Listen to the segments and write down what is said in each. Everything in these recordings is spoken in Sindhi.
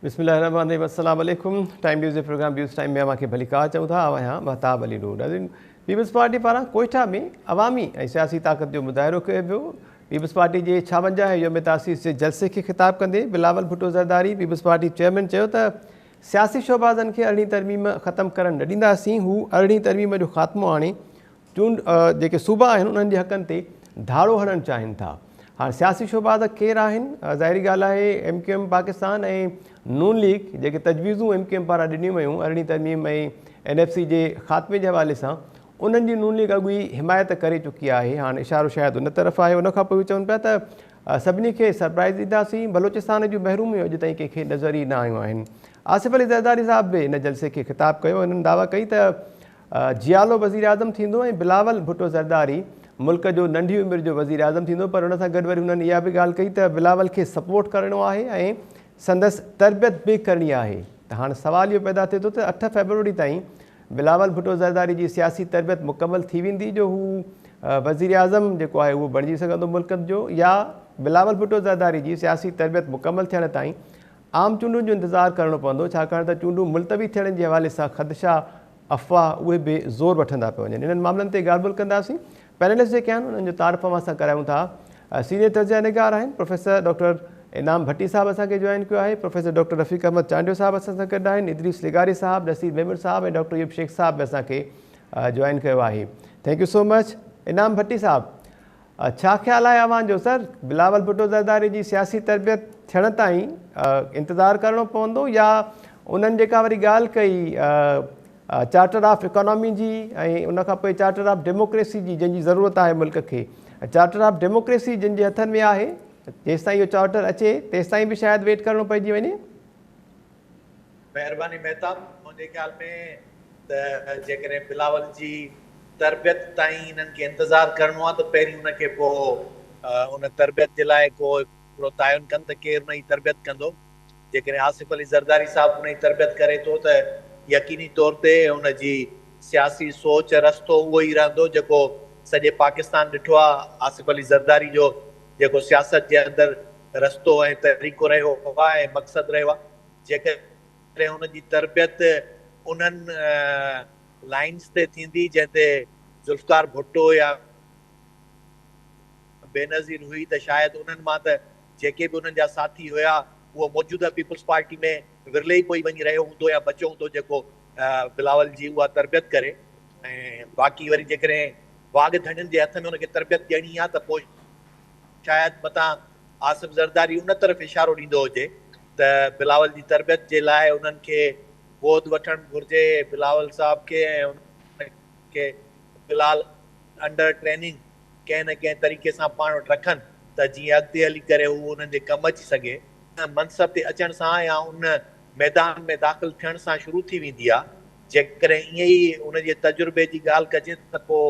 بسم الله الرحمن الرحيم السلام عليڪم ٽائيم نيوز جي پروگرام نيوز ٽائيم ۾ اوهان کي ڀليڪار چئون ٿا. آئون آهيان مهتاب علي نور. ناظرين، پيپلز پارٽي پاران ڪوئيٽا ۾ عوامي ۽ سياسي طاقت جو مظاهرو ڪيو ويو. پيپلز پارٽي جي 56 يوم تاسيس جي جلسي کي خطاب ڪندي Bilawal Bhutto Zardari peoples party chairman چيو ته سياسي شوبازن کي ارڙهين ترميم ختم ڪرڻ نه ڏينداسين. هو ارڙهين ترميم جو خاتمو آڻي چونڊ جيڪي صوبا آهن انهن جي حقن تي ڌاڙو هڻڻ چاهين ٿا. هاڻ سياسي شوباز ڪير آهن؟ ظاهري ڳالهه آهي ايم ڪيو ايم پاڪستان ۽ نون ليگ جيڪي تجويزون ايم ڪيو ايم پاران ڏنيون ويون ارڙهين ترميم ۽ اين ايف سي جي خاتمي جي حوالي سان انهن جي نون ليگ اڳ ئي حمايت ڪري چڪي آهي. هاڻ اشارو شايد ان طرف آهي. ان کان پوء چون پيا ته سڀني کي سرپرائز ڏينداسين. بلوچستان جون محروميون اڄ تائين ڪنهن کي نظر ئي نه آيون آهن. آصف علي زرداري صاحب به ان جلسي کي خطاب ڪيو. هنن دعويٰ ڪئي ته جيالو وزيراعظم ٿيندو ۽ بلاول ڀٽو زرداري ملڪ جو ننڍي عمر جو وزيراعظم ٿيندو پر ان سان گڏ وري هنن اها به ڳالهه ڪئي ته بلاول کي سپورٽ ڪرڻو آهي ۽ سندس تربيت به ڪرڻي آهي ته هاڻ سوال اهو پيدا ٿئي ٿو ته 8 فيبروري تائين بلاول ڀٽو زرداري جي سياسي تربيت مڪمل ٿي ويندي جو هو وزيراعظم جيڪو آهي اهو بڻجي سگهندو ملڪ جو يا بلاول ڀٽو زرداري جي سياسي تربيت مڪمل ٿيڻ تائين عام چونڊن جو انتظار ڪرڻو پوندو ڇاڪاڻ ته چونڊون ملتوي ٿيڻ جي حوالي سان خدشا، افواهه اهي به زور وٺندا پيا وڃن. انهن معاملن تي ڳالهه ٻولهه ڪنداسين. پينلسٽ جيڪي آهن انهن جو تعارف اوهان سان ڪرايون ٿا. سينيئر تجزيه نگار آهن پروفيسر ڊاڪٽر انعام ڀٽي صاحب اسان کي جوائن ڪيو آهي، پروفيسر ڊاڪٽر رفيق احمد چانڊيو صاحب اسان سان گڏ آهن، ادريس لغاري صاحب، نصير ميمڻ صاحب ۽ ڊاڪٽر ايوب شيخ صاحب به اسان کي جوائن ڪيو آهي. Thank you so much. Inam Bhatti صاحب ڇا خيال آهي اوهان جو سر بلاول ڀٽو زرداري جي سياسي تربيت ٿيڻ تائين انتظار ڪرڻو پوندو يا انهن جيڪا وري ڳالهه ڪئي چارٽر آف اڪانامي جي ۽ ان کان پوء چارٽر آف ڊيموڪريسي جي جنهن جي ضرورت آهي ملڪ کي چارٽر آف ڊيموڪريسي جن جي هٿن ۾ آهي جيستائين اهو چارٽر اچي تيستائين به شايد ويٽ ڪرڻو پئجي وڃي. مهرباني مهتاب، منهنجي خيال ۾ ته جيڪڏهن بلاول جي تربيت تائين انهن کي انتظار ڪرڻو آهي ته پهرين ان کي پوء ان تربيت جي لاء ڪو هڪڙو تعين ڪن ته ڪير ان جي تربيت ڪندو. جيڪڏهن آصف علي زرداري صاحب ان جي تربيت ڪري ٿو ته يقيني طور تي ان جي سياسي سوچ رستو اهو ئي رهندو جيڪو سڄي پاڪستان ڏٺو آهي. آصف علي زرداري جو جيڪو سياست جي اندر رستو ۽ طريقو رهيو آهي ۽ مقصد رهيو آهي. جيڪڏهن هن جي تربيت انهن لائنز تي ٿيندي جنهن تي ذوالفقار ڀٽو يا بينظير هئي ته شايد انهن مان ته جيڪي به انهن جا ساٿي هيا اهو موجوده پيپلز پارٽي ۾ ورلي ئي ڪوئي وڃي رهيو هوندو يا بچيو هوندو جيڪو بلاول جي اها تربيت ڪري ۽ باقي وري جيڪڏهن واڳ ڌڻين جي هٿ ۾ ان کي تربيت ڏيڻي آ ته پوء شايد متان آصف زرداري ان طرف اشارو ڏيندو هجي ته بلاول جي تربيت جي لاء انهن کي گود وٺڻ گهرجي بلاول صاحب کي ۽ ان کي في الحال انڊر ٽريننگ ڪنهن نه ڪنهن طريقي سان پاڻ وٽ رکن ته جيئن اڳتي هلي ڪري هو انهن جي ڪم اچي سگهي. منصب تي اچڻ سان يا ان ميدان ۾ داخل ٿيڻ سان شروع ٿي ويندي آ. جيڪڏهن ائين ئي ان جي تجربي جي ڳالهه ڪجي ته پوء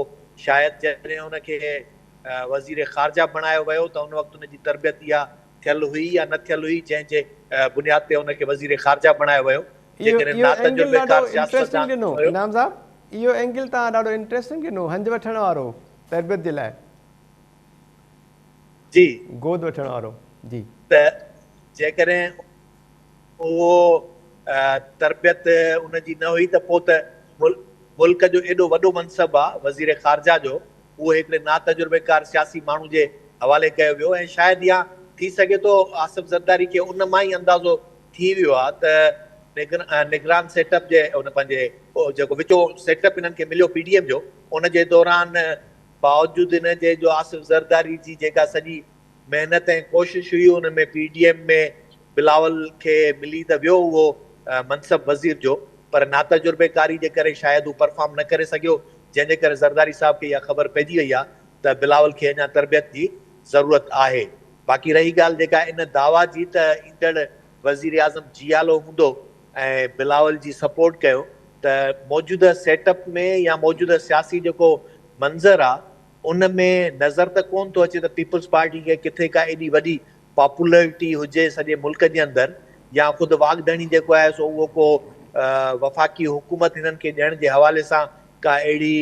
شايد جڏهن ان کي وزير خارجه بڻايو ويو ته ان وقت ان جي تربيت اها ٿيل هئي يا نه ٿيل هئي جنهن جي بنياد تي ان کي وزير خارجه بڻايو ويو. اهو جيڪڏهن اهو اينگل ڏاڍو ناتجربيڪار انٽريسٽنگ سياستدان ڏنو هيو. انعام صاحب اهو اينگل توهان ڏاڍو انٽريسٽنگ ڏنو هنج وٺڻ وارو تربيت جي لاء. جي. گود وٺڻ وارو جي. ته جيڪڏهن اهو تربيت ان جي نه هئي ته پوء ته ملڪ جو ايڏو وڏو منصب آ وزير خارجه جو اهو هڪڙي ناتجربيڪار سياسي ماڻهو جي حوالي ڪيو ويو ۽ شايد يا ٿي سگهي ٿو آصف زرداري کي ان مان ئي اندازو ٿي ويو آ ته نگران سيٽ اپ جي ان پنهنجي جيڪو وچون سيٽ اپ انهن کي مليو پي ڊي ايم جو ان جي دوران باوجود ان جي جو آصف زرداري جي جيڪا سڄي محنت ۽ ڪوشش هئي ان ۾ پي ڊي ايم ۾ بلاول کي ملي ته ويو اهو منصب وزير جو پر ناتجربيڪاري جي ڪري شايد هو پرفارم نه ڪري سگهيو جنهن جي ڪري زرداري صاحب کي اها خبر پئجي وئي آهي ته بلاول کي اڃا تربيت جي ضرورت آهي. باقي رهي ڳالهه جيڪا ان دعويٰ جي ته ايندڙ وزيراعظم جيالو هوندو ۽ بلاول جي سپورٽ ڪيو ته موجوده سيٽ اپ ۾ يا موجوده سياسي جيڪو منظر آ ان ۾ نظر ته ڪون ٿو اچي ته پيپلز پارٽي کي ڪٿي ڪا ايڏي وڏي پاپولرٽي هجي سڄي ملڪ جي اندر يا خود واڳ ڌڻي جيڪو آهي سو اهو ڪو وفاقي حڪومت هنن کي ڏيڻ جي حوالي سان ڪا اهڙي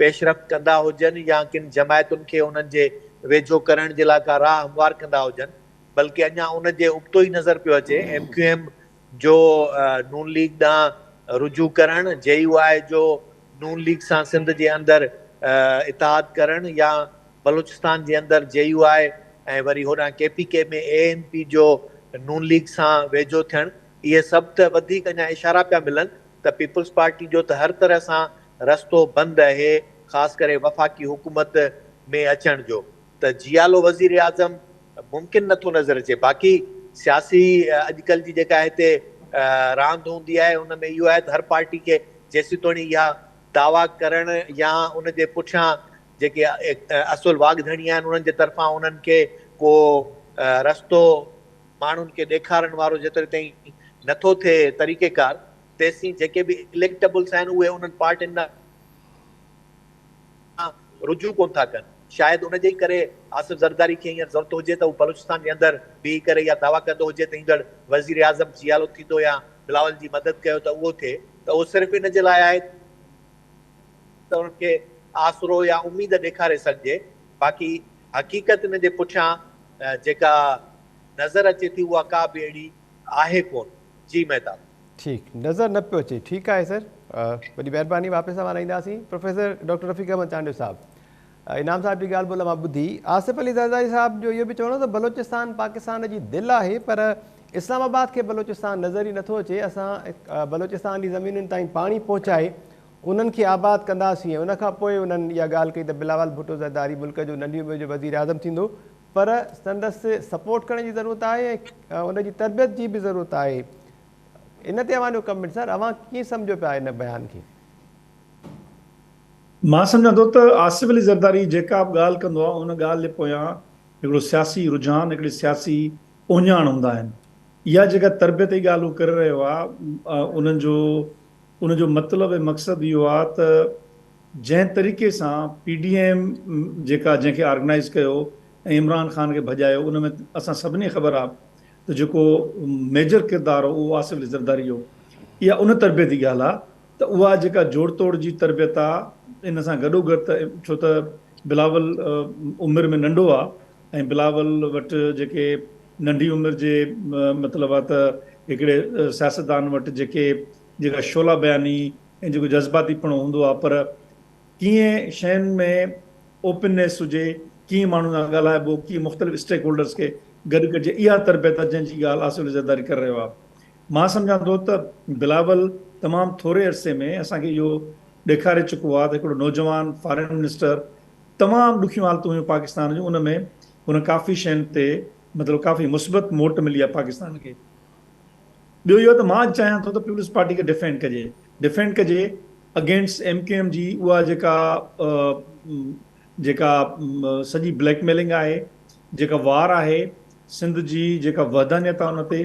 پيش رفت ڪندا هجن يا ڪن جماعتن کي انهن جي ويجهو ڪرڻ جي لاء ڪا راهه هموار ڪندا هجن بلڪه اڃا ان جي ابتو ئي نظر پيو اچي. M Q M جو نون ليگ ڏانهن رجوع ڪرڻ، جي يو آء جو نون ليگ سان سنڌ جي اندر اتحاد ڪرڻ يا بلوچستان جي اندر جي يو آء ۽ وري هوڏانهن K P K ۾ A N P جو نون ليگ سان ويجهو ٿيڻ اهي سڀ ته وڌيڪ اڃا اشارا پيا ملن ته پيپلز پارٽي جو ته هر طرح سان رستو بند اهي خاص ڪري وفاقي حڪومت ۾ اچڻ جو ته جيالو وزيراعظم ممڪن نه ٿو نظر اچي باقي سياسي اڄڪلهه جي جيڪا هتي راند هوندي آهي ان ۾ اهو آهي ته هر پارٽي کي جيسيتوڻي اها دعويٰ ڪرڻ يا ان جي پٺيان جيڪي اصل واڳ ڌڻي آهن انهن جي طرفان انهن کي ڪو رستو ماڻهن کي ڏيکارڻ وارو جيتري تائين نٿو ٿئي طريقيڪار تيسين جيڪي به اليڪٽبلس آهن اهي انهن پارٽين ڏانهن رجوع ڪونه ٿا ڪن. شايد ان جي ئي ڪري آصف زرداري کي هينئر ضرورت هجي ته هو بلوچستان جي اندر بيهي ڪري اها دعويٰ ڪندو هجي ته ايندڙ وزيراعظم جيالو ٿيندو يا بلاول جي مدد ڪيو ته اهو ٿئي ته اهو صرف ان جي لاء آهي ته انهن کي آسرو يا اميد ڏيکاري سگهجي باقي حقيقت ان جي پٺيان جيڪا نظر اچي ٿي اها ڪا به اهڙي آهي ڪونه. جي مهتاب. ٺيڪ نظر نه پيو اچي. ٺيڪ آهي سر وڏي مهرباني واپس اوهان ڏي اينداسين پروفيسر ڊاڪٽر رفيق احمد چانڊيو صاحب انعام صاحب جي ڳالهه ٻولهه مان ٻڌي آصف علي زرداري صاحب جو اهو به چوڻ هو ته بلوچستان پاڪستان جي دل آهي پر اسلام آباد کي بلوچستان نظر ئي نٿو اچي اسان بلوچستان جي زمينن تائين پاڻي پهچائي انهن کي آباد ڪنداسين ان کان پوء انهن اها ڳالهه ڪئي ته بلاول ڀٽو زرداري ملڪ جو ننڍي عمر جو وزيراعظم ٿيندو پر سندس سپورٽ ڪرڻ جي ضرورت آهي ۽ ان جي تربيت جي به ضرورت آهي. ان تي اوهان جو ڪمينٽ سر، اوهان ڪيئن سمجهو پيا ان بيان کي؟ مان سمجهان ٿو ته آصف علي زرداري جيڪا به ڳالهه ڪندو آهي ان ڳالهه جي پويان هڪڙو سياسي رجحان، هڪڙي سياسي اهڃاڻ هوندا آهن. اها جيڪا تربيت جي ڳالهه هو ڪري رهيو آهي انهن جو ان جو مطلب ۽ مقصد اهو آهي ته جنهن طريقي سان پي ڊي ايم جيڪا جنهن کي آرگنائيز ڪيو ۽ عمران خان کي ڀڄايو ان ۾ اسان سڀني کي خبر آهي ته جيڪو ميجر ڪردار هو اهو آصف علي زرداري جو اها ان تربيت جي ڳالهه آهي ته اها جيڪا جوڙ توڙ جي تربيت آهي ان سان گڏو گڏ ته ڇو ته بلاول عمر ۾ ننڍو آهي ۽ بلاول وٽ جيڪي ننڍي عمر جي مطلب آهي ته هڪڙي سياستدان وٽ جيڪي جيڪا شعلا بياني ۽ جيڪو جذباتي پڻو هوندو آهي پر ڪيئن شين ۾ اوپننيس هجي، ڪيئن ماڻهن سان ڳالهائبو، ڪيئن مختلف اسٽيڪ هولڊرز کي گڏ ڪجي اها تربيت آهي جنهن جي ڳالهه آصف علي زرداري ڪري رهيو آهي. مان سمجهان ٿو ته بلاول تمام ٿوري عرصي ۾ اسان کي اهو ڏيکاري چڪو آهي ته هڪڙو نوجوان فارين منسٽر تمام ڏکيون حالتون هيون پاڪستان جون ان ۾ هن ڪافي شين تي مطلب ڪافي مثبت موٽ ملي آهي پاڪستان کي. ٻيو اهو ته مان اڄ چاهيان ٿو ته پيپلز پارٽي کي ڊفينڊ ڪجي، ڊفينڊ ڪجي اگينسٽ ايم ڪيو ايم جي اها جيڪا جيڪا سڄي بليڪ ميلنگ آهي، جيڪا وار آهي سنڌ جي جيڪا وحدانيت آهي ان تي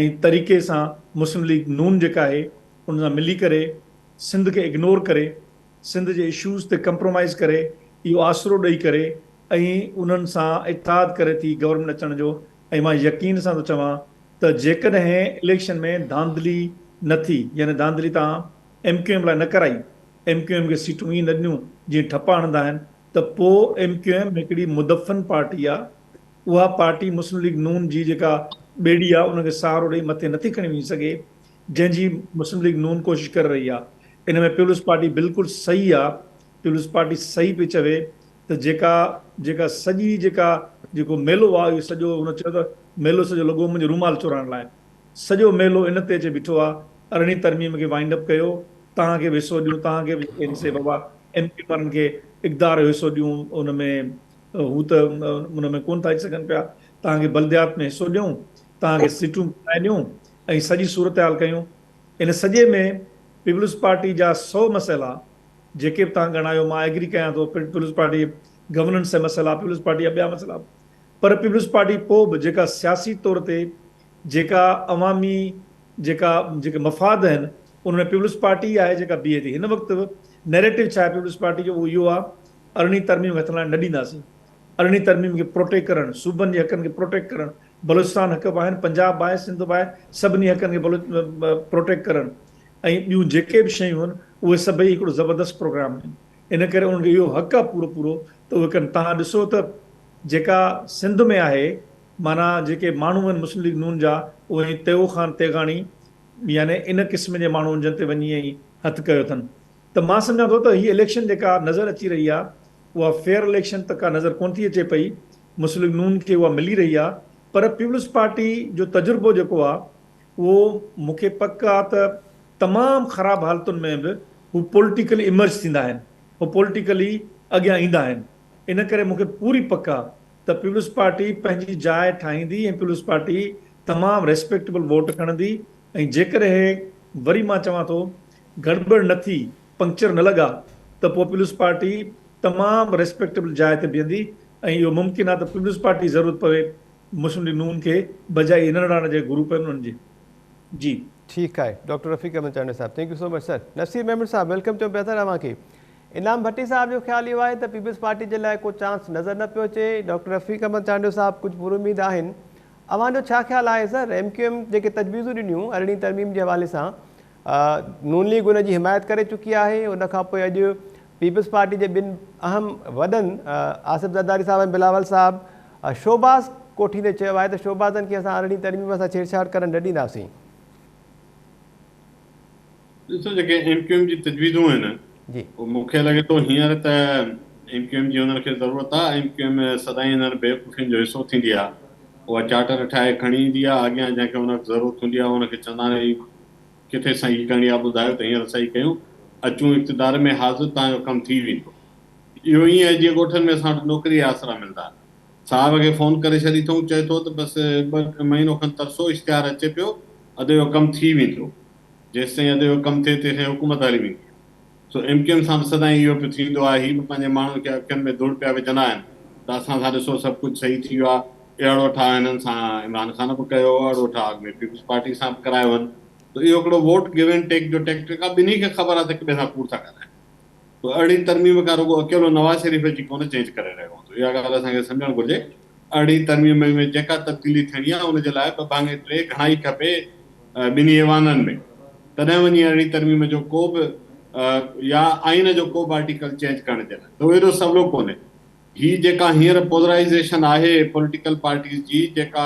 ۽ طريقي سان مسلم ليگ نون جيڪا آهي ان سان ملي ڪري سنڌ کي اگنور ڪري سنڌ جي اشوز تي ڪمپرومائيز ڪري اهو آسرو ڏئي ڪري ۽ انهن سان اتحاد ڪري ٿي گورنمينٽ اچڻ جو ۽ مان يقين سان ٿو چوان ته جيڪڏهن اليڪشن ۾ ڌانڌلي نه ٿي يعني ڌانڌلي توهان ايم ڪيو ايم لاء نه ڪرائي، ايم ڪيو ايم کي سيٽون ائين نه ڏنيون جيئن ٺپا هڻندا آهن ته پوء ايم ڪيو ايم هڪڙي مدفن پارٽي آ، اها پارٽي مسلم ليگ نون جي جيڪا ٻيڙي آ ان کي سهارو ڏئي مٿي نٿي کڻي وڃي سگهي جنهن جي مسلم ليگ نون ڪوشش ڪري رهي آ. ان ۾ پيپلز پارٽي بلڪل صحيح آ، پيپلز پارٽي صحيح پئي چوي ته جيڪا جيڪا سڄي جيڪا جيڪو ميلو آ اهو سڄو هن چيو ته ميلو سڄو لڳو منهنجي رومال چورائڻ لاء سڄو ميلو ان تي اچي بيٺو آ ارڙهين ترميم کي وائنڊ اپ ڪيو توهان کي به حصو ڏيون توهان کي به جيڪي حصي بابا ايم پي وارن کي اقدار جو حصو ڏيون ان ۾ هو ته ان ۾ ڪونه ٿا اچي سگهن پيا توهان کي بلديات ۾ حصو ڏيون توهان کي سيٽون ڪرائي ڏيون ۽ سڄي صورتحال ڪيون ان سڄي ۾ پيپلز پارٽي جا سو مسئلا جيڪي به توهان ڳڻايو مان ايگري ڪيان ٿو پيپلز پارٽي گورننس جا مسئلا پيپلز پارٽي جا ٻيا مسئلا پر پيپلز پارٽي پوء به جيڪا سياسي طور تي جيڪا عوامي جيڪا جيڪي مفاد آهن ان ۾ پيپلز پارٽي ئي آهي جيڪا بيهي ٿي هن وقت به نيريٽو ڇا آهي پيپلز پارٽي جو اهو اهو آهي ارڙهين ترميم کي هٿ لائڻ نه ڏينداسين ارڙهين ترميم کي پروٽيڪٽ ڪرڻ صوبن جي حقن کي پروٽيڪٽ ڪرڻ بلوچستان حق به آهن پنجاب به آهي سنڌ به آهي سڀني حقن کي پروٽيڪٽ ڪرڻ ۽ ٻيون جيڪي به شيون آهن اهي سڀئي هڪڙو زبردست پروگرام آهن ان ڪري انهن کي اهو حق آهي پورو پورو ته اهي ڪن توهان ڏسو ته جيڪا سنڌ ۾ آهي معنيٰ جيڪي ماڻهو آهن مسلم ليگ نون جا اهي تيغو خان تيغاڻي يعني ان قسم جي ماڻهن جن تي وڃي ۽ هٿ ڪيو اٿن ته مان سمجهان ٿو ته هي اليڪشن جيڪا نظر اچي رهي آهي اها فيئر اليڪشن ته ڪا نظر ڪونه ٿي اچي پئي مسلم ليگ نون کي اها ملي رهي آهي پر پيپلز پارٽي جو تجربو جيڪو آهي اهو مون کي پڪ آهي ته تمام خراب حالتن ۾ به هو پوليٽيڪلي ايمرج ٿيندا آهن هو پوليٽيڪلي اڳيان ايندا آهن ان ڪري مون کي پوري پڪ آهي ته پيپلز پارٽي پنهنجي جاء ٺاهيندي ۽ پيپلز پارٽي تمام ريسپيڪٽبل ووٽ کڻندي ۽ جيڪڏهن وري مان چوان ٿو گڙٻڙ نه ٿي پنڪچر نه لڳا ته پوء پيپلز پارٽي تمام ريسپيڪٽبل جاء تي بيهندي ۽ اهو ممڪن آهي ته پيپلز پارٽي ضرورت پوي مسلم ليگ نون کي بجاء اهي ننڍڙا جيڪي گروپ آهن انهن جي. جي. ٺيڪ آهي ڊاڪٽر رفيق احمد چانڊيو صاحب thank you so much sir Naseer Memon صاحب welcome چئون پيا سر اوهان کي انعام ڀٽي صاحب جو خيال اهو آهي ته پيپلز پارٽي جي لاء ڪو چانس نظر نه پيو اچي ڊاڪٽر رفيق احمد چانڊيو صاحب ڪجهه پر اميد آهن اوهان جو ڇا خيال آهي سر ايم ڪيو ايم جيڪي تجويزون ڏنيون ارڙهين ترميم جي حوالي سان نون ليگ ان جي حمايت ڪري چڪي آهي ان کان پوء اڄ پيپلز پارٽي جي ٻن اهم وڏن آصف زرداري صاحب ۽ بلاول صاحب شوباز ڪوٺيندي چيو آهي ته شوبازن کي اسان ارڙهين ترميم سان ڇيڙڇاڙ ڪرڻ نه ڏينداسين. ڏسو جيڪي ايم ڪيو ايم جي تجويزون آهن اهي مون کي لڳي ٿو هينئر ته ايم ڪيو ايم جي انهن کي ضرورت آهي، ايم ڪيو ايم سدائين انهن بيوقوفين جو حصو ٿيندي آهي، اها چارٽر ٺاهي کڻي ايندي آهي اڳيان جنهن کي ان وقت ضرورت هوندي آهي ان کي چوندا آهن هي ڪٿي صحيح ڪرڻي آهي ٻڌايو ته هينئر صحيح ڪيون اچون اقتدار ۾ حاضر توهان جو ڪم ٿي ويندو. اهو ائين آهي جيئن ڳوٺن ۾ اسان وٽ نوڪري جا آسرا ملندا آهن. صاحب کي فون ڪري ڇڏي اٿئون، چئي ٿو ته بس ٻه مهينو کن ترسو، اشتهار اچي پيو، ادي جو ڪم ٿي ويندو. جيستائين ادي جو ڪم ٿئي تيستائين حڪومت هلي ويندي آهي. سو ايم ڪيو ايم سان به سدائين اهو پيو ٿيندو آهي، هي به پنهنجي ماڻهن کي اکين ۾ ڌوڙ پيا وجهندا آهن ته اسان سان ڏسو سڀ ڪجهه صحيح ٿي ويو آهي. اهڙو ٺاهه هنن سان عمران خان به ڪيو هو، اهڙو ٺاهه اڳ ۾ پيپلز پارٽي سان به ڪرايو هن. ته اهو هڪڙو ووٽ گيو اينڊ ٽيڪ جو ٽيڪٽڪ آهي، ٻنهي کي خبر آهي ته هڪ ٻئي سان ڪوڙ ٿا ڳالهائين. سو ارڙهين ترميم کان رڳو اڪيلو نواز شريف اچي ڪونه چينج ڪري رهيو هوندو. اها ڳالهه اسان کي سمجهڻ گهرجي. ارڙهين ترميم ۾ جيڪا تبديلي ٿيڻي آهي ان جي لاء ٻه ڀاڱي ٽي گهڻائي کپي ٻنهي ايوانن ۾ تڏهن وڃي ارڙهين ترميم جو ڪو به يا آئين جو ڪو به آرٽيڪل چينج ڪرڻ جي لاء ته اهو ايڏو سولو ڪونهي. هي جيڪا هينئر پولرائيزيشن آهي پوليٽيڪل پارٽيز جي جيڪا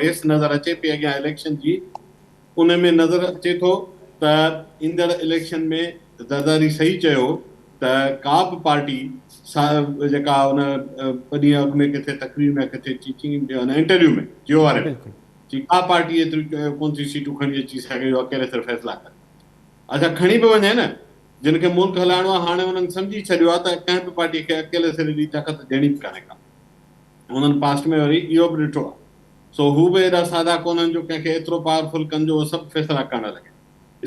ريس نظر اچي پئي اڳيان اليڪشن جي ان ۾ نظر اچي ٿو ته ايندڙ اليڪشن ۾ زرداري صحيح چيو ته ڪا به پارٽي جيڪا ان ٻه ڏينهن اڳ ۾ ڪٿي تقرير ۾ ڪٿي چيچنگ ان انٽرويو ۾ جيو واري ۾ چي ڪا پارٽي ايتريون ڪون ٿي سيٽون کڻي اچي سگهي جو اڪيلي سر فيصلا ڪري اڇا کڻي به وڃي نه جن کي ملڪ هلائڻو آهي هاڻي انهن سمجهي ڇڏيو آهي ته ڪنهن به پارٽي کي اڪيلي سر ايڏي طاقت ڏيڻي به ڪانهي ڪا انهن پاسٽ ۾ وري اهو به ڏٺو آهي سو هو به ايڏا سادا ڪونهن جو ڪنهن کي ايترو پاورفل ڪن جو اهو سڀ فيصلا ڪرڻ لڳي.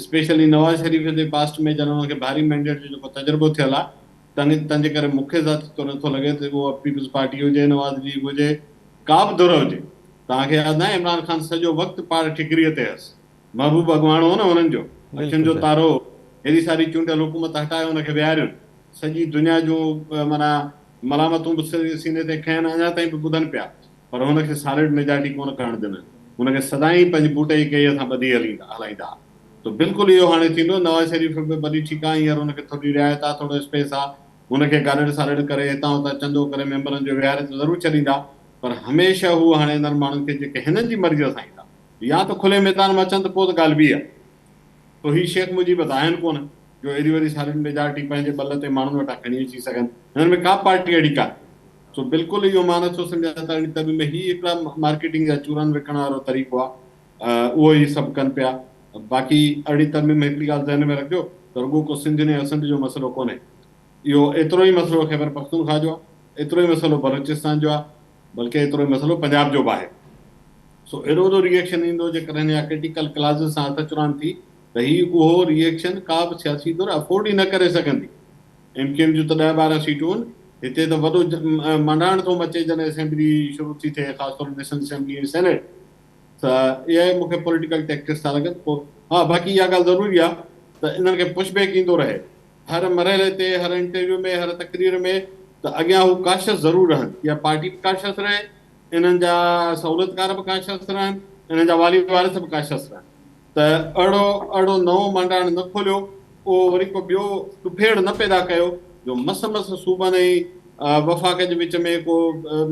اسپيشلي نواز شريف جي پاسٽ ۾ جڏهن ان کي ڀاري مينڊيٽ جو جيڪو تجربو ٿيل آهي تنهن جي ڪري مون کي ذاتي طور نٿو لڳي ته اهو پيپلز پارٽي هجي، نواز ليگ هجي، ڪا به ڌر هجي. توهان کي ياد ناهي عمران خان سڄو وقت پاڙ ٺڪريء تي هيس. محبوب اڳواڻ هو نه هنن جو، اکين جو تارو هو. هيڏي ساري چونڊيل حڪومت هٽائي ان کي ويهارين. سڄي دنيا جون معنيٰ ملامتون به سيني تي کنين اڃا تائين به ٻڌن پيا. پر هن کي سالڊ ميجارٽي ڪونه ڪرڻ ڏنن. هن کي سدائين پنهنجي بوٽ جي ڪهيء سان ٻڌي هلائيندا ها. ته بلڪل اهو هاڻي ٿيندو. نواز شريف به ڀلي ٺيڪ آ، هينئر هن کي ٿوري رعايت آ، ٿورو اسپيس آ. هن کي گاڏڙ ساڏڙ ڪري هتان هتان چندو ڪري ميمبرن جو ويهاري ته ضرور ڇڏيندا، پر هميشه هو هاڻي انهن ماڻهن کي جيڪي هنن جي مرضيء سان ايندا، يا ته کلي ميدان ۾ اچن ته پوء ته ڳالهه ٻي آ. سو هي شيخ مجيب ته آهن ڪونه جو ايڏي وڏي سالڊ ميجارٽي پنهنجي ٻل تي ماڻهن وٽان کڻي اچي سگهن. هنن ۾ ڪا به پارٽي اهڙي ڪانهي. سو بلڪل اهو مان نٿو سمجهان ته اهڙي طرح ۾ هي هڪڙا مارڪيٽنگ جا چورن وڪڻڻ وارو طريقو آهي اهو ئي سڀ ڪن پيا. باقي اهڙي ترميم ۾ هڪڙي ڳالهه ذهن ۾ رکجو ته رڳو ڪو سنڌين يا سنڌ جو مسئلو ڪونهي. اهو ايترو ئي مسئلو خيبر پختونخواهه جو آهي، ايترو ئي مسئلو بلوچستان جو آهي بلڪه ايترو ئي مسئلو پنجاب جو به آهي. سو ايڏو وڏو ري ايڪشن ايندو جيڪڏهن اها ڪرٽيڪل ڪلازز سان هٿ چراند ٿي ته هي اهو ري ايڪشن ڪا به سياسي ڌر افورڊ ئي نه ڪري سگهندي. ايم ڪيو ايم جون ته ڏهه 12 سيٽون هتي ته وڏو مانڊاڻ ٿو مچي جڏهن اسيمبلي شروع ٿي ٿئي خاص طور نيشنل اسيمبلي ۽ سينيٽ ته اهي مون کي پوليٽيڪل ٽيڪٽڪس ٿا لڳن پوء ها باقي اها ڳالهه ضروري آهي ته انهن کي پش بيڪ ايندو رهي هر مرحلي تي هر انٽرويو ۾ هر تقرير ۾ ته اڳيان هو ڪاشس ضرور رهن اها پارٽي به ڪاشس رهي انهن جا سهولتڪار به ڪاشس رهن انهن جا والي وارث به ڪاشس رهن. ته اهڙو اهڙو نئون مانڊاڻ نه کوليو، اهو وري ڪو ٻيو ڏڦيڙ نه پيدا ڪيو جو مس مس صوبن ۽ وفاق جي وچ ۾ ڪو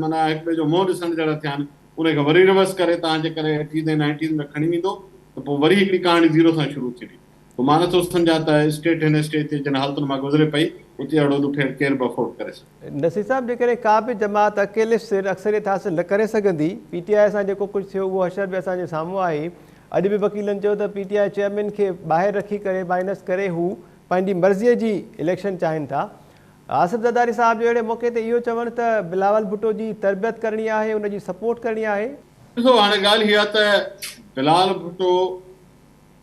معنيٰ هڪ ٻئي جو منهن ڏسڻ جهڙا ٿيا آهن، ان کي وري ريورس ڪري توهان جيڪڏهن ايٽيز ۽ نائنٽيز ۾ کڻي ويندو ته پوء وري هڪڙي ڪهاڻي زيرو سان شروع ٿيندي. پوء مان نٿو سمجهان ته اسٽيٽ هن اسٽيج تي جن حالتن مان گذري پئي اتي اهڙو ڏڦيڙ ڪير به افورڊ ڪري سگهي. نصير صاحب جيڪڏهن ڪا به جماعت اڪيلي سر اڪثريت حاصل نه ڪري سگهندي، پي ٽي آء سان جيڪو ڪجهه ٿيو اهو حشر به اسان جي سامهون آهي، اڄ به وڪيلن چيو ته پي ٽي I chairman کي ٻاهر رکي ڪري مائنس ڪري هو پنهنجي مرضي جي اليڪشن چاهين ٿا. آصف زرداري صاحب جو اهڙي موقعي تي اهو چوڻ ته بلاول ڀٽو جي تربيت ڪرڻي آهي ان جي سپورٽ ڪرڻي آهي. ڏسو هاڻي ڳالهه هي آهي ته بلاول ڀٽو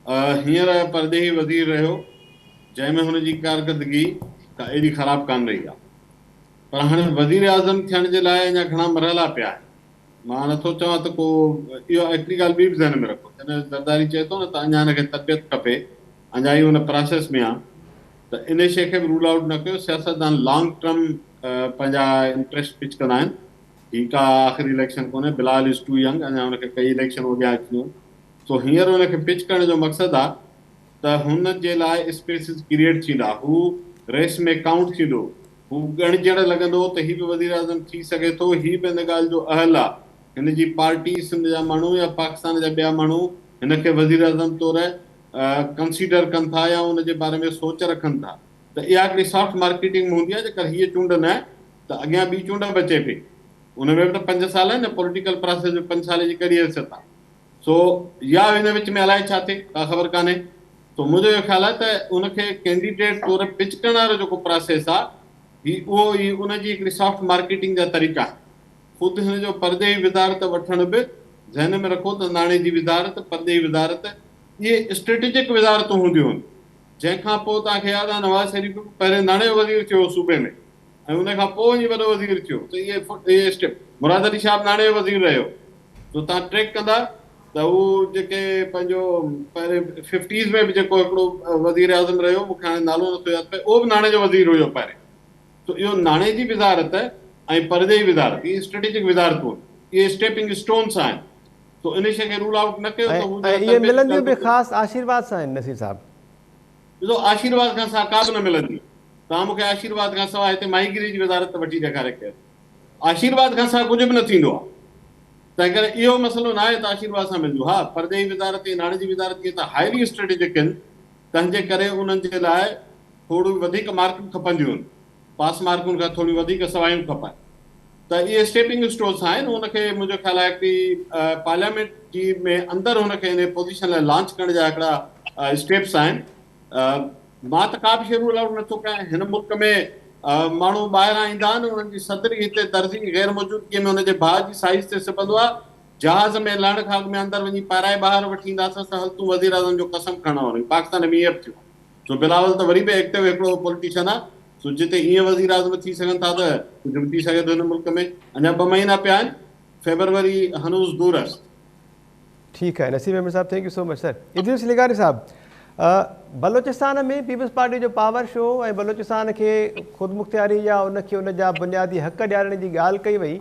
هينئر پرڏيهي وزير رهيو جنهن ۾ هن جي ڪارڪردگي ڪا ايڏي خراب ڪانه رهي آهي پر هاڻي وزيراعظم ٿيڻ جي لاء اڃا گهڻا مرحلا پيا آهن. مان نٿو چوان ته ڪو اهو هڪڙي ڳالهه ٻي به ذهن ۾ رکو جڏهن زرداري چئي ٿو نه ته اڃا هن کي تربيت کپي اڃا هي ان پراسيس ۾ آ ته ان شيء کي به رول آئوٽ نه ڪيو سياستدان لانگ ٽرم پنهنجا انٽريسٽ پچ ڪندا آهن هي ڪا آخري اليڪشن ڪونهي بلاول از ٽو ينگ اڃا هن کي ڪئي اليڪشن اڳيان اچڻيون سو هينئر ان کي پچ ڪرڻ جو مقصد آ ته هن جي لاء اسپيسز ڪريئيٽ ٿيندا هو ريس ۾ ڪائونٽ ٿيندو هو ڳڻجڻ لڳندو ته هي به وزيراعظم ٿي سگهي ٿو، هي به ان ڳالهه جو اهل آ، هن جي پارٽي، سنڌ جا ماڻهو يا پاڪستان جا ٻيا ماڻهو هن کي وزيراعظم طور ڪنسيڊر ڪن ٿا يا ان جي باري ۾ سوچ رکن ٿا ته اها هڪڙي سافٽ مارڪيٽنگ به هوندي آ، جيڪر هيء چونڊ نه ته اڳيان ٻي چونڊ به اچي پئي، ان ۾ به ته پنج سال آهن نه، پوليٽيڪل پراسيس ۾ پنج سال جي ڪهڙي حيثيت آ. سو يا ان وچ ۾ الائي ڇا ٿئي، ڪا خبر ڪانهي. سو منهنجو اهو خيال آهي ته ان کي ڪينڊيڊيٽ طور پچ ڪرڻ وارو جيڪو پراسيس آهي، هي اهو ئي ان جي هڪڙي سافٽ مارڪيٽنگ جا طريقا آهن. خود هن جو پرڏيهي وزارت وٺڻ به ذهن ۾ رکو ته ناڻي جي وزارت، پرڏيهي وزارت اهي اسٽريٽجڪ وزارتون هونديون هن. جنهن کان پوء توهان کي ياد آهي نواز شريف به پهرين ناڻي جو وزير ٿيو هو صوبي ۾. ۽ ان کان پوء وڃي وڏو وزير ٿيو ته اهي اهي اسٽيپ مراد علي شاهه به ناڻي جو وزير رهيو سو تان ٽريڪ ڪندا ته هو جيڪي پنهنجو پهرين ففٽيز ۾ به جيڪو هڪڙو وزير اعظم رهيو مون کي هاڻي نالو نٿو ياد پئي اهو به ناڻي جو وزير هيو پهرين سو اهو ناڻي جي وزارت ۽ پرڏيهي وزارت اهي اسٽريٽجڪ وزارتون اهي اسٽيپنگ اسٽونس آهن سو ان شيء کي رول آئوٽ نه ڪيو ته هو ۽ اهي ملنديون به خاص آشيرواد سان آهن نصير صاحب. ڏسو آشيرواد کان سواء ڪا به نه ملندي. توهان مون کي آشيرواد کان سواء هتي ماهيگيري جي وزارت ته وٺي ڏيکاري ڪير. آشيرواد کان سواء ڪجهه به نه ٿيندو آهي. تنهن ڪري اهو مسئلو ناهي ته آشيرواد سان ملنديون. ها پرڏيهي وزارت ۽ ناڻي جي وزارت جيئن ته هائلي اسٽريٽجڪ آهن تنهن جي ڪري انهن جي لاء ٿوريون وڌيڪ مارڪون کپنديون آهن. پاس مارڪن کان ٿوريون وڌيڪ سوايون کپن. ته اهي اسٽيپنگ اسٽونس آهن. ان کي منهنجو خيال آهي هڪڙي پارليامينٽ جي ۾ اندر هن کي ان پوزيشن لاء لانچ ڪرڻ جا هڪڙا اسٽيپس آهن. مان ته ڪا به شيء رول آئوٽ نٿو ڪيان. هن ملڪ ۾ ماڻهو ٻاهران ايندا آهن، انهن جي صدري هتي درزي غير موجودگيء ۾ ان جي ڀاء جي سائيز تي سبندو آهي. جهاز ۾ لهڻ کان اڳ ۾ اندر وڃي پارائي ٻاهر وٺي اينداسين ته هل تون وزيراعظم جو قسم کڻڻ وارو آهين. پاڪستان ۾ ائين به ٿيو آهي. سو بلاول ته وري به ايڪٽو هڪڙو پوليٽيشن آهي. سو جتي ائين وزيراعظم ٿي سگهن ٿا ته ڪجهه به ٿي سگهي ٿو هن ملڪ ۾. اڃا ٻه مهينا پيا آهن. فيبروري هنوز دور است. ٺيڪ آهي نصير ميمڻ صاحب thank you so much sir Idrees لغاري صاحب بلوچستان ۾ پيپلز پارٽي جو پاور شو ۽ بلوچستان کي خودمختياري يا ان کي ان جا بنيادي حق ڏيارڻ جي ڳالهه ڪئي وئي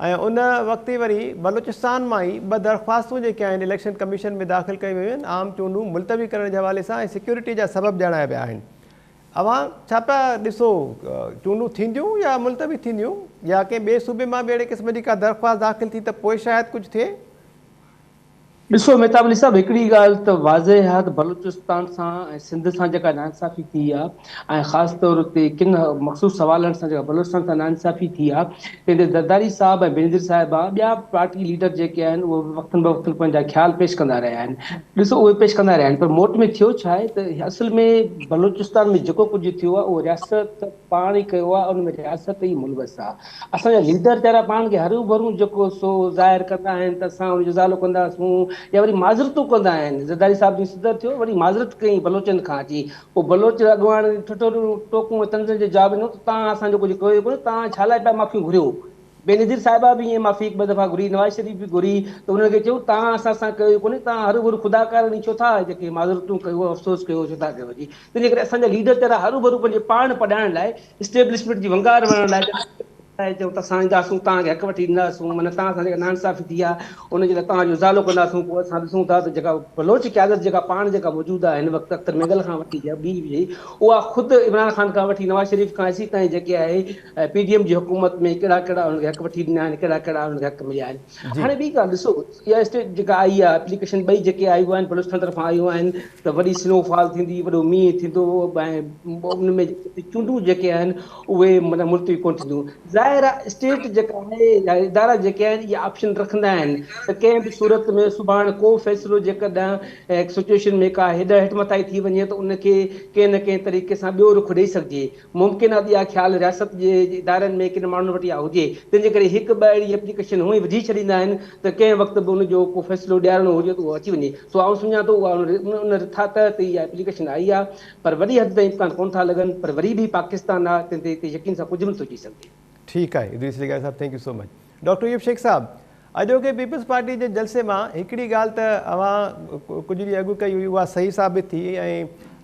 ۽ ان وقت ئي وري بلوچستان مان ئي ٻه درخواستون جيڪي آهن اليڪشن ڪميشن ۾ داخل ڪيون ويون آهن عام چونڊون ملتوي ڪرڻ جي حوالي سان ۽ سيڪيورٽي جا سبب ڄاڻايا ويا آهن اوهان ڇا پيا ڏسو چونڊون ٿينديون يا ملتوي ٿينديون يا ڪنهن ٻئي صوبي مان به اهڙي قسم جي ڪا درخواست داخل ٿي ته پوء شايد ڪجهه ٿئي؟ ڏسو مهتاب علي صاحب هڪڙي ڳالهه ته واضح آهي ته بلوچستان سان ۽ سنڌ سان جيڪا ناانصافي ٿي آهي ۽ خاص طور تي ڪن مخصوص حوالن سان جيڪا بلوچستان سان ناانصافي ٿي آهي تنهن تي زرداري صاحب ۽ بينظير صاحبه ٻيا پارٽي ليڊر جيڪي آهن اهي به وقتن بوقتن پنهنجا خيال پيش ڪندا رهيا آهن ڏسو اهي پيش ڪندا رهيا آهن پر موٽ ۾ ٿيو ڇا آهي ته اصل ۾ بلوچستان ۾ جيڪو ڪجهه ٿيو آهي اهو رياست پاڻ ئي ڪيو آهي ان ۾ رياست ئي ملوث آهي اسان جا ليڊر ويچارا پاڻ کي هرو ڀرو جيڪو سو ظاهر ڪندا آهن ته اسان ان جو ازالو ڪنداسون يا وري معذرتون ڪندا آهن زرداري صاحب جيئن صدر ٿيو وري معذرت ڪئي بلوچن کان اچي پوء بلوچ اڳواڻ ٺٺوليون ٽوڪون ۽ طنزن جو جواب ڏنو ته توهان اسان جو ڪجهه ڪيو ئي ڪونه توهان ڇا لاء پيا معافيون گهريو بينظير صاحبه به ائين معافي هڪ ٻه دفعا گهري، نواز شريف به گهري ته انهن کي چيو توهان اسان سان ڪيو ئي ڪونهي، توهان هروڀرو خدا ڪارڻ ئي ڇو ٿا جيڪي معذرتون ڪيو، افسوس ڪيو ڇو ٿا ڪيو جي تنهنجي ڪري اسان جا ليڊر ويچارا هروڀرو پنهنجي پاڻ پڏائڻ لاء اسٽيبلشمينٽ جي ونگار وڻڻ لاء آهي چئون ته اسان اينداسون توهان کي حق وٺي ڏينداسون معنيٰ توهان سان جيڪا ناانصافي ٿي آهي ان جي لاء توهان جو ازالو ڪنداسون پوء اسان ڏسون ٿا ته جيڪا بلوچ قيادت جيڪا پاڻ جيڪا موجود آهي هن وقت اختر مينگل کان وٺي يا ٻي به اها خود عمران خان کان وٺي نواز شريف کان ايسي تائين جيڪي آهي پي ڊي ايم جي حڪومت ۾ ڪهڙا ڪهڙا انهن کي حق وٺي ڏنا آهن ڪهڙا ڪهڙا انهن کي حق مليا آهن هاڻي ٻي ڳالهه ڏسو اها اسٽيٽ جيڪا آئي آهي اپليڪيشن ٻئي جيڪي آيون آهن بلوچستان طرفان آيون آهن ته وڏي سنو فال ٿيندي وڏو مينهن ٿيندو ۽ ان ۾ چونڊون جيڪي آهن اهي معنيٰ ملتوي ڪونه ٿينديون ظاهر آهي اسٽيٽ جيڪا آهي يا ادارا جيڪي آهن اها آپشن رکندا آهن ته ڪنهن به صورت ۾ سڀاڻ ڪو فيصلو جيڪڏهن سچويشن ۾ ڪا هيڏ هيٺ مٿائي ٿي وڃي ته ان کي ڪنهن نه ڪنهن طريقي سان ٻيو رخ ڏئي سگهجي ممڪن آهي ته اها خيال رياست جي ادارن ۾ ڪن ماڻهن وٽ اها هجي، تنهن جي ڪري هڪ ٻه اهڙي ايپليڪيشن هونئن ئي وجهي ڇڏيندا آهن ته ڪنهن وقت به ان جو ڪو فيصلو ڏيارڻو هجي ته اهو اچي وڃي. سو آئون سمجهان ٿو اها ان رٿا تحت ئي اها ايپليڪيشن آئي آهي پر وڏي حد تائين امڪان ڪونه ٿا لڳن پر وري به پاڪستان آهي تنهن تي هتي يقين سان ڪجهه به نٿو چئي سگهجي. ٺيڪ آهي ادريس لغاري صاحب thank you so much. Doctor Ayub Shaikh صاحب اڄوڪي پيپلز پارٽي جي جلسي مان هڪڙي ڳالهه ته اوهان ڪجهه ڏينهن اڳ ڪئي هئي اها صحيح ثابت ٿي ۽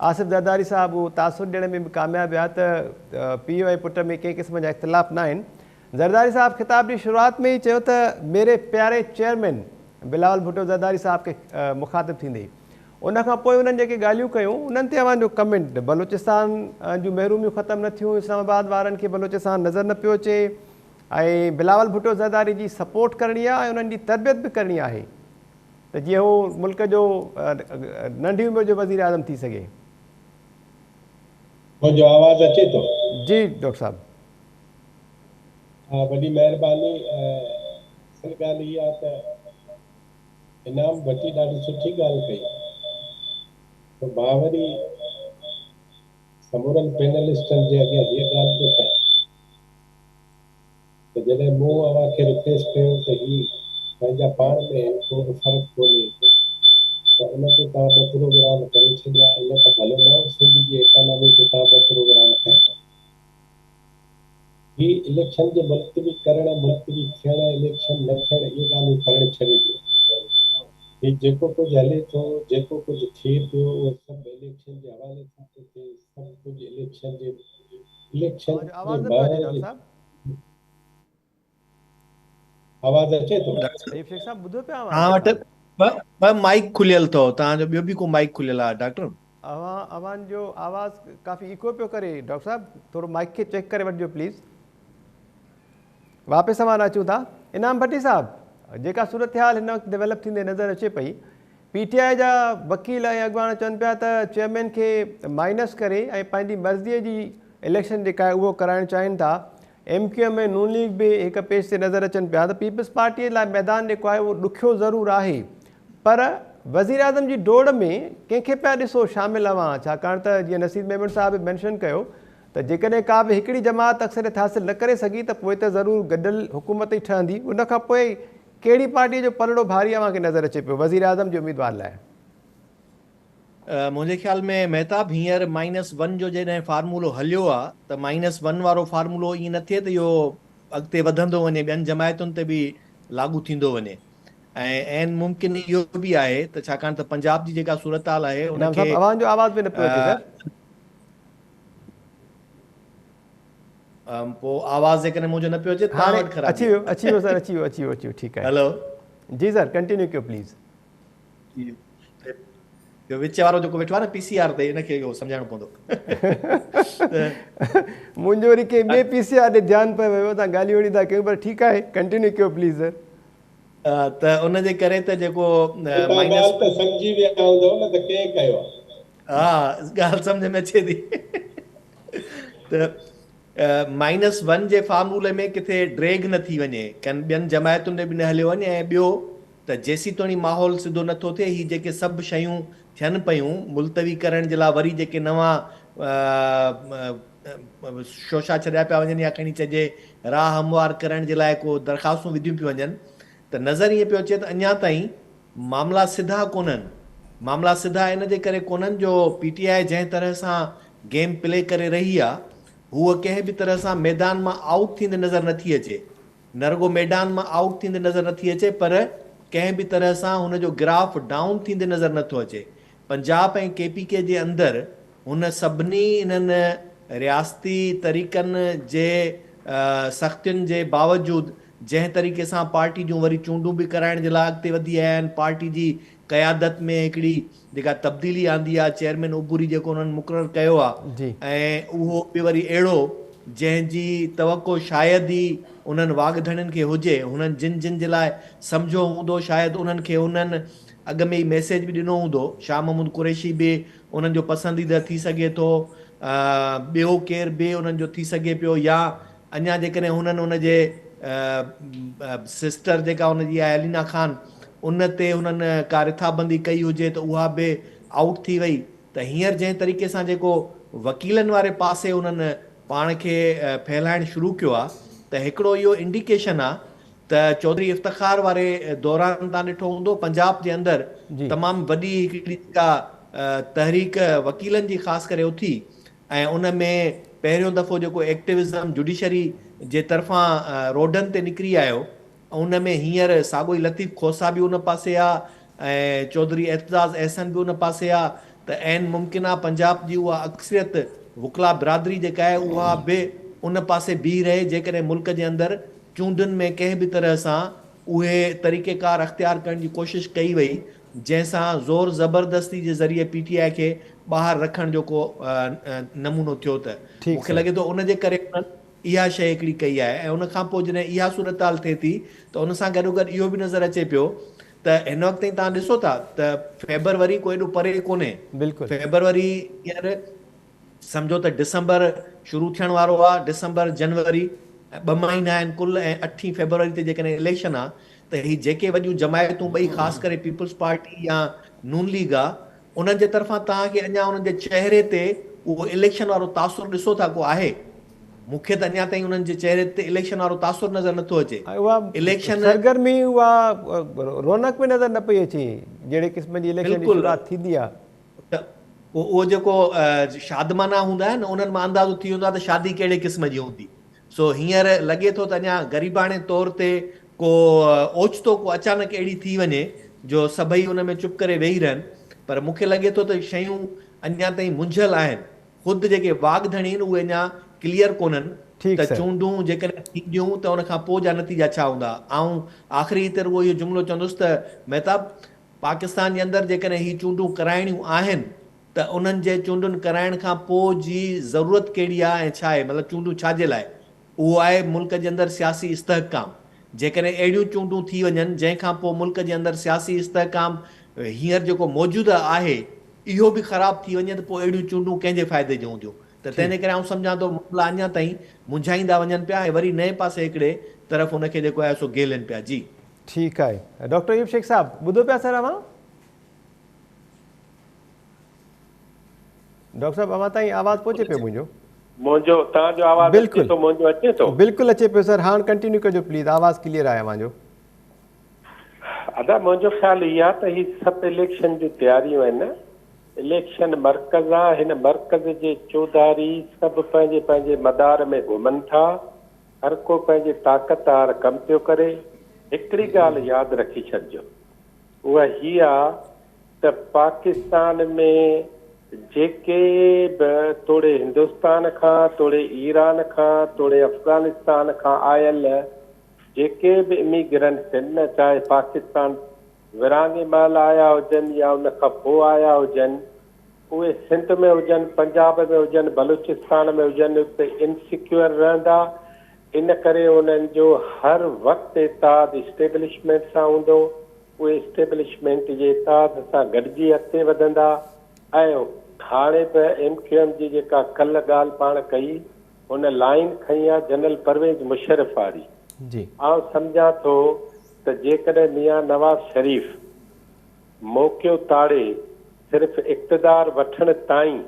آصف زرداري صاحب اهو تاثر ڏيڻ ۾ به ڪامياب ويا ته پيء ۽ پٽ ۾ ڪنهن قسم جا اختلاف ناهن. زرداري صاحب خطاب جي شروعات ۾ ئي چيو ته ميري پياري چيئرمين بلاول ڀٽو زرداري صاحب کي مخاطب ٿيندي ان کان پوء انهن جيڪي ڳالهيون ڪيون انهن تي اوهان جو ڪمينٽ بلوچستان جون محروميون ختم نه ٿيون اسلام آباد وارن کي بلوچستان نظر نه پيو اچي ۽ بلاول ڀٽو زرداري جي سپورٽ ڪرڻي آهي ۽ انهن جي تربيت به ڪرڻي آهي ته جيئن هو ملڪ جو ننڍي عمر جو وزيراعظم ٿي سگهي. منهنجو آواز اچي ٿو؟ جي ڊاڪٽر صاحب. ها وڏي مهرباني اصل ڳالهه اها ته انعام ڀٽي ڏاڍي سٺي ڳالهه ڪئي ته مان وري سمورن پينلسٽن جي اڳيان هيء ڳالهه ٿو ڪيان ته جڏهن مون اوهان کي رڪويسٽ ڪيو ته هي پنهنجا پاڻ ۾ آهن ڪو به فرق ڪونهي ته ان تي توهان ٻه پروگرام ڪري ڇڏيا ان کان ڀلو نه هو سنڌ جي ايڪانامي تي توهان ٻه پروگرام ڪيا. هي اليڪشن جي ملتوي ڪرڻ، ملتوي ٿيڻ، اليڪشن نه ٿيڻ اهي ڳالهيون ڪرڻ ڇڏي ڏيو. هي جيڪو ڪجهه هلي ٿو، جيڪو ڪجهه ٿئي پيو اهو سڀ اليڪشن جي حوالي سان ٿو ٿئي، سڀ ڪجهه اليڪشن جي اليڪشن اوهان جو آواز جي نه پيو اچي مهر ڊاڪٽر جي صاحب. آواز اچي ٿو؟ ايوب شيخ صاحب ٻڌو پيا اوهان توهان وٽ ٻه ٻه مائيڪ کليل اٿو توهان جو ٻيو به ڪو مائيڪ کليل آهي ڊاڪٽر. اوهان اوهان جو آواز ڪافي ايڪو پيو ڪري ڊاڪٽر صاحب ٿورو مائيڪ کي چيڪ ڪري وٺجو پليز. واپس اوهان ڏانهن اچون ٿا انعام ڀٽي صاحب جيڪا صورتحال هن وقت ڊيولپ ٿيندي نظر اچي پئي پي ٽي آء جا وڪيل ۽ اڳواڻ چون پيا ته چيئرمين کي مائنس ڪري ۽ پنهنجي مرضي جي اليڪشن جيڪا آهي اهو ڪرائڻ چاهين ٿا، ايم ڪيو ايم ۽ نون ليگ به هڪ پيج تي نظر اچن پيا ته پيپلز پارٽي لاء ميدان جيڪو آهي اهو ڏکيو ضرور آهي پر وزيراعظم جي ڊوڙ ۾ ڪنهن کي پيا ڏسو شامل اوهان ڇاڪاڻ ته جيئن نصير ميمڻ صاحب به مينشن ڪيو ته جيڪڏهن ڪا به هڪڙي جماعت اڪثريت حاصل نه ڪري سگهي ته پوء ته ضرور گڏيل حڪومت ئي ٺهندي ان کان پوء ڪهڙي پارٽيء جو پلڙو ڀاري اوهان کي نظر اچي پيو وزيراعظم جي اميدوار لاء؟ منهنجي خيال ۾ مهتاب هينئر مائنس ون جو جڏهن فارمولو هليو آ ته مائنس ون وارو فارمولو ائين نه ٿئي ته اهو اڳتي وڌندو وڃي ٻين جماعتن تي به لاڳو ٿيندو وڃي ۽ عين ممڪن اهو به آهي ته ڇاڪاڻ ته پنجاب جي جيڪا صورتحال آهي ان انعام کي صاحب اوهان جو آواز به نه پيو اچي سر. پوء آواز جيڪڏهن منهنجو نه پيو اچي توهان هاڻي وٽ خرابي اچي ويو اچي ويو سر اچي ويو اچي ويو اچي ويو ٺيڪ آهي هلو جي سر ڪنٽينيو ڪيو پليز. اهو وچ وارو جيڪو ويٺو آهي نه پي سي آر تي ان کي اهو سمجهائڻو پوندو. منهنجو وري ڪنهن ٻئي پي سي آر ڏي ڌيان پيو ويو اسان ڳالهيون اهڙيون ٿا ڪيون پر ٺيڪ آهي ڪنٽينيو ڪيو پليز سر. ته ان جي ڪري ته جيڪو توهان مائنس ڳالهه ته سمجهي ويا هوندؤ نه ته ڪنهن ڪيو آهي. ها ڳالهه سمجهه ۾ اچي ٿي ته مائنس ون جي فارمولي ۾ ڪٿي ڊريگ نه ٿي وڃي ڪن ٻين جماعتن ڏي به نه هليو وڃي ۽ ٻيو ته جيسيتوڻي ماحول سڌو نه ٿو ٿئي هي جيڪي سڀ شيون ٿين پيون ملتوي ڪرڻ جي لاء وري جيڪي نوان شوشا ڇڏيا پيا وڃن يا کڻي چئجي راهه هموار ڪرڻ جي لاء ڪو درخواستون وڌيون پيون وڃن ته نظر ائين پيو اچي ته اڃا تائين معاملا سڌا ڪونهن. معاملا سڌا ان جي ڪري ڪونهن جو پي ٽي آء جنهن طرح سان گيم پلي ڪري رهي آ، هوء ڪنهن به طرح سان ميدان مان آئوٽ ٿيندي نظر نٿي اچي. نه رڳو ميدان مان آئوٽ ٿيندي نظر نٿي اچي پر ڪنهن به طرح سان هن جو گراف ڊائون ٿيندي نظر نٿو اچي. پنجاب ۽ ڪي پي ڪي جي اندر هن سڀني انهن رياستي طريقن جي سختين جي باوجود جنهن طريقي سان پارٽي جون وري چونڊون به ڪرائڻ جي لاء اڳتي وڌي آيا آهن، پارٽي جي قيادت ۾ هڪڙي جيڪا تبديلي آندي آهي، چيئرمين عبوري جيڪو انهن مقرر ڪيو آهي ۽ اهو به وري اهڙو جنهن جي توقع شايد ئي انهن واڳ ڌڻين کي هجي، هنن جن جن جي لاء سمجهيو هوندو شايد انهن کي انهن اڳ ۾ ئي ميسيج به ڏنو هوندو، شاهه محمود قريشي به انهن جو پسنديده ٿي سگهي ٿو، ٻيو ڪير به انهن جو ٿي سگهي پيو يا اڃا جيڪڏهن هنن ان جي سسٽر جيڪا ان جي آهي علينا خان ان تي هنن ڪا رٿابندي ڪئي هجي ته اها به آئوٽ ٿي وئي ته هينئر جنهن طريقي سان جيڪو وڪيلن واري پاسي هنن پاڻ کي ڦهلائڻ شروع ڪيو آهي ته هڪڙو اهو انڊيڪيشن آهي ته چوڌري افتخار واري دوران تان ڏٺو هوندو پنجاب جي اندر تمام وڏي هڪڙي جيڪا تحريڪ وڪيلن جي خاص ڪري اٿي ۽ ان ۾ پهريون دفعو جيڪو ايڪٽوزم جوڊيشري جي طرفان روڊن تي نڪري آيو ان ۾ هينئر ساڳو ئي لطيف کوسا به ان پاسي آ ۽ چوڌري اعتزاز احسن به ان پاسي آ ته عين ممڪن آ پنجاب جي اها اڪثريت وڪلا برادري جيڪا آهي اها به ان پاسي بيهي رهي جيڪڏهن ملڪ جي اندر چونڊن ۾ ڪنهن به طرح سان اهي طريقيڪار اختيار ڪرڻ جي ڪوشش ڪئي وئي جنهن سان زور زبردستي جي ذريعي پي ٽي آء کي ٻاهر رکڻ جو ڪو نمونو ٿيو ته مون کي لڳي ٿو ان جي ڪري انهن اها شيء هڪڙي ڪئي آهي ۽ ان کان پوء جڏهن اها صورتحال ٿئي ٿي ته ان سان گڏوگڏ اهو به نظر اچي پيو ته هن وقت تائين توهان ڏسو ٿا ته فيبروري ڪو ايڏو پري ڪونهي فيبروري هينئر سمجهو ته ڊسمبر شروع ٿيڻ وارو آ، ڊسمبر، جنوري ٻه مهينا آهن ڪل ۽ اٺين فيبروري تي جيڪڏهن اليڪشن آ ته هي جيڪي وڏيون جماعتون ٻئي خاص ڪري پيپلز پارٽي يا نون ليگ آ انهن جي طرفان توهان کي اڃا انهن جي چهري تي اهو اليڪشن وارو تاثر ڏسو ٿا ڪو آهي؟ مون کي ته اڃا تائين انهن جي چهري تي اليڪشن وارو تاثر نظر نٿو اچي. ۽ اها اليڪشن سرگرمي اها رونق به نظر نه پئي اچي جهڙي قسم جي اليڪشن جي شروعات ٿيندي آ. ته پوء اهو جيڪو شادمانا هوندا آهن انهن مان اندازو ٿي ويندو آهي ته شادي ڪهڙي قسم جي هوندي. سو هينئر لڳي ٿو ته اڃا غريباڻي طور تي ڪو اوچتو ڪو اچانڪ اهڙي ٿي وڃي جو سڀئي ان ۾ چپ ڪري ويهي رهن پر مون کي لڳي ٿو ته شيون اڃا تائين منجهيل آهن. خود جيڪي واڳ ڌڻي آهن اهي اڃا ڪليئر ڪونهن ته چونڊون جيڪڏهن ٿينديون ته ان کان پوء جا نتيجا ڇا هوندا. آئون آخري هتي رڳو اهو جملو چوندس ته مهتاب! پاڪستان جي اندر جيڪڏهن هي چونڊون ڪرائڻيون آهن ته انهن جي چونڊن ڪرائڻ کان پوء جي ضرورت ڪهڙي آهي ۽ ڇا آهي مطلب چونڊون ڇا جي لاء؟ اهو آهي ملڪ جي اندر سياسي استحڪام. جيڪڏهن اهڙيون چونڊون ٿي وڃن جنهن کان پوء ملڪ جي اندر سياسي استحڪام هينئر جيڪو موجوده آهي اهو به خراب ٿي وڃي ته پوء اهڙيون چونڊون ڪنهن جي فائدي جون هونديون ته تنهن جي ڪري آئون سمجهان ٿو معاملا اڃا تائين منجهائيندا وڃن پيا ۽ وري نئين پاسي هڪڙي طرف ان کي جيڪو آهي سو گهيلين پيا. جي. ٺيڪ آهي ڊاڪٽر ايوب شيخ صاحب ٻڌو پيا سر اوهان ڊاڪٽر صاحب اوهان تائين آواز پهچي پيو منهنجو منهنجو توهان جو آواز اچي ٿو منهنجو اچي ٿو بلڪل اچي پيو سر هاڻ ڪنٽينيو ڪجو پليز آواز ڪليئر آهي اوهان جو ادا منهنجو خيال هي آ ته هي سڀ اليڪشن جون تياريون آهن اليڪشن مرڪز آ هن مرڪز جي چوڌاري سڀ پنهنجي پنهنجي مدار ۾ گهمن ٿا هر ڪو پنهنجي طاقت آهر ڪم پيو ڪري. هڪڙي ڳالهه ياد رکي ڇڏجو اها هي آ ته پاڪستان ۾ جيڪي به توڙي هندستان کان توڙي ايران کان توڙي افغانستان کان آيل جيڪي به اميگرنٽس آهن نه چاهي پاڪستان ورهاڱي مهل آيا هجن يا ان کان پوء آيا هجن اهي سنڌ ۾ هجن، پنجاب ۾ هجن، بلوچستان ۾ هجن اتي انسيڪيور رهندا، ان ڪري انهن جو هر وقت اتحاد اسٽيبلشمينٽ سان هوندو، اهي اسٽيبلشمينٽ جي اتحاد سان گڏجي اڳتي وڌندا ۽ هاڻي به ايم ڪيو ايم جي جيڪا ڪلهه ڳالهه پاڻ ڪئي هن لائين کنئي آ جنرل پرويز مشرف واري، آئون سمجهان ٿو ته جيڪڏهن ميان نواز شريف موقعو تاڙي صرف اقتدار وٺڻ تائين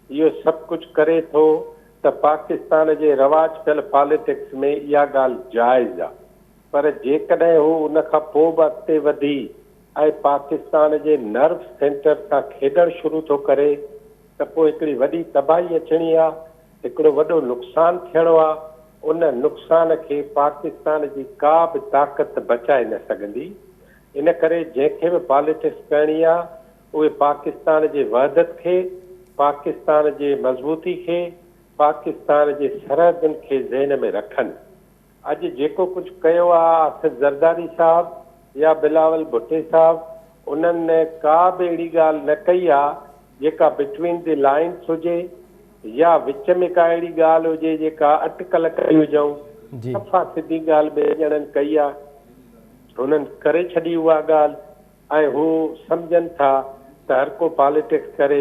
اهو سڀ ڪجهه ڪري ٿو ته پاڪستان جي رواج پيل پاليٽڪس ۾ اها ڳالهه جائز آ پر جيڪڏهن هو ان کان پوء به اڳتي وڌي ۽ پاڪستان جي نرو سينٽر سان کيڏڻ شروع ٿو ڪري ته پوء هڪڙي وڏي تباهي اچڻي آ، هڪڙو وڏو نقصان ٿيڻو آ، ان نقصان کي پاڪستان جي ڪا به طاقت بچائي نه سگهندي. ان ڪري جنهن کي به پاليٽڪس ڪرڻي آ اهي پاڪستان جي وحدت کي، پاڪستان جي مضبوطي کي، پاڪستان جي سرحدن کي ذهن ۾ رکن. اڄ جيڪو ڪجهه ڪيو آ آصف زرداري صاحب يا بلاول ڀٽي صاحب انهن ڪا به اهڙي ڳالهه نه ڪئي آ جيڪا بٽوين the lines هجي يا وچ ۾ ڪا اهڙي ڳالهه هجي جيڪا اٽڪل ڪئي هجئون. صفا سڌي ڳالهه ٻنهي ڄڻن ڪئي آ. هنن ڪري ڇڏي اها ڳالهه. ۽ هو سمجهن ٿا ته هر ڪو پاليٽڪس ڪري،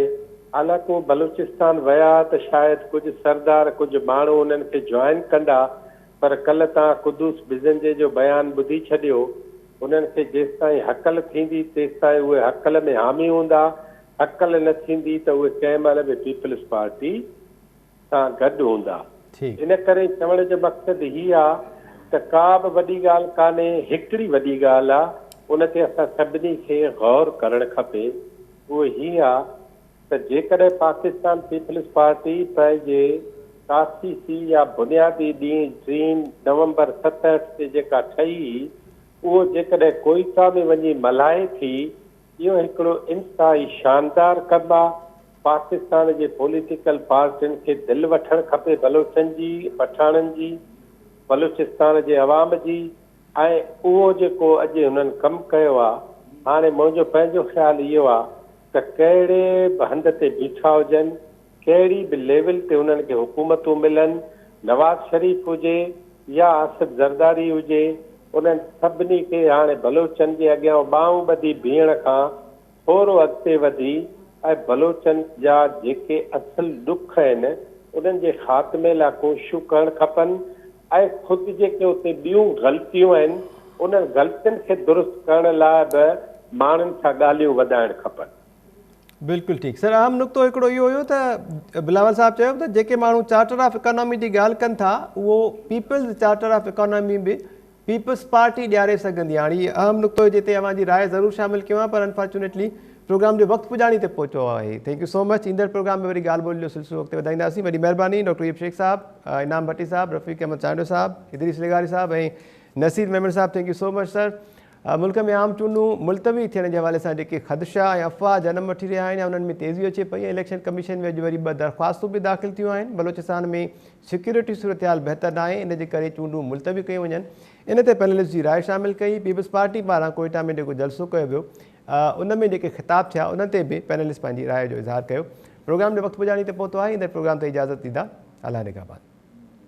حالانڪ هو بلوچستان ويا ته شايد ڪجهه سردار ڪجهه ماڻهو انهن کي جوائن ڪندا پر ڪلهه توهان قدوس بزنجي جو بيان ٻڌي ڇڏيو، انهن کي جيستائين هڪل ٿيندي تيستائين اهي هڪل ۾ حامي هوندا، هڪل نه ٿيندي ته اهي ڪنهن مهل به پيپلز پارٽي. سان گڏ هوندا. ان ڪري چوڻ جو مقصد هي آ ته ڪا به وڏي ڳالهه ڪانهي، هڪڙي وڏي ڳالهه آ، ان تي اسان سڀني کي غور ڪرڻ کپي، اهو هي آ ته جيڪڏهن پاڪستان پيپلز پارٽي پنهنجي تاسيسي يا بنيادي ڏينهن ٽين نومبر 67 تي جيڪا ٺهي هئي، اهو جيڪڏهن ڪوئيٽا ۾ وڃي ملهائي ٿي، اهو هڪڙو انتهائي شاندار ڪم آ، پاڪستان جي پوليٽيڪل پارٽين کي دل وٺڻ کپي بلوچن جي، پٺاڻن جي، بلوچستان جي عوام جي ۽ اهو جيڪو اڄ هنن ڪم ڪيو آ، هاڻي منهنجو پنهنجو خيال اهو آ ته ڪهڙي به هنڌ تي بيٺا هجن، ڪهڙي به ليول تي انهن کي حڪومتون ملن، نواز شريف هجي يا آصف زرداري هجي، انهن سڀني کي هاڻي بلوچن جي اڳيان ٻانهون ٻڌي بيهڻ کان ٿورو اڳتي وڌي ۽ بلوچن جا جيڪي اصل ڏک آهن، انهن جي خاتمي لاء ڪوششون ڪرڻ کپن ۽ خود جيڪي اتي ٻيون غلطيون آهن، انهن غلطين کي درست ڪرڻ لاء به ماڻهن سان ڳالهيون وڌائڻ کپن. بلڪل ٺيڪ سر اهم نقطو هڪڙو اهو هيو ته بلاول صاحب چيو ته جيڪي ماڻهو چارٽر آف اڪانامي جي ڳالهه ڪن ٿا اهو پيپلز چارٽر آف اڪانامي به پيپلز پارٽي ڏياري سگهندي هاڻي هي اهم نقطو جتي اوهان جي راء ضرور شامل ڪيون ها پر انفارچونيٽلي پروگرام جو وقت پڄاڻي تي پهچو آهي thank you سو مچ ايندڙ پروگرام ۾ وري ڳالهه ٻولهه جو سلسلو اڳتي وڌائينداسين وڏي مهرباني ڊاڪٽر ايوب شيخ صاحب انعام ڀٽي صاحب رفيق احمد چانڊيو صاحب ادريس لغاري صاحب ۽ نصير ميمڻ صاحب thank you so much sir ملڪ ۾ عام چونڊون ملتوي ٿيڻ جي حوالي سان جيڪي خدشا ۽ افواهه جنم وٺي رهيا آهن انهن ۾ تيزي اچي پئي ۽ اليڪشن ڪميشن ۾ اڄ وري ٻه درخواستون به داخل ٿيون آهن بلوچستان ۾ سيڪيورٽي صورتحال بهتر ناهي ان جي ڪري چونڊون ملتوي ڪيون وڃن ان تي پينلسٽ جي راء شامل ڪئي پيپلز پارٽي پاران ڪوئيٽا ۾ جيڪو جلسو ڪيو ويو ان ۾ جيڪي خطاب ٿيا انهن تي به پينلسٽ پنهنجي راء جو اظهار ڪيو پروگرام جو وقت پڄاڻي تي پهتو آهي ايندڙ پروگرام تائين اجازت ڏيندا الله نگهبان.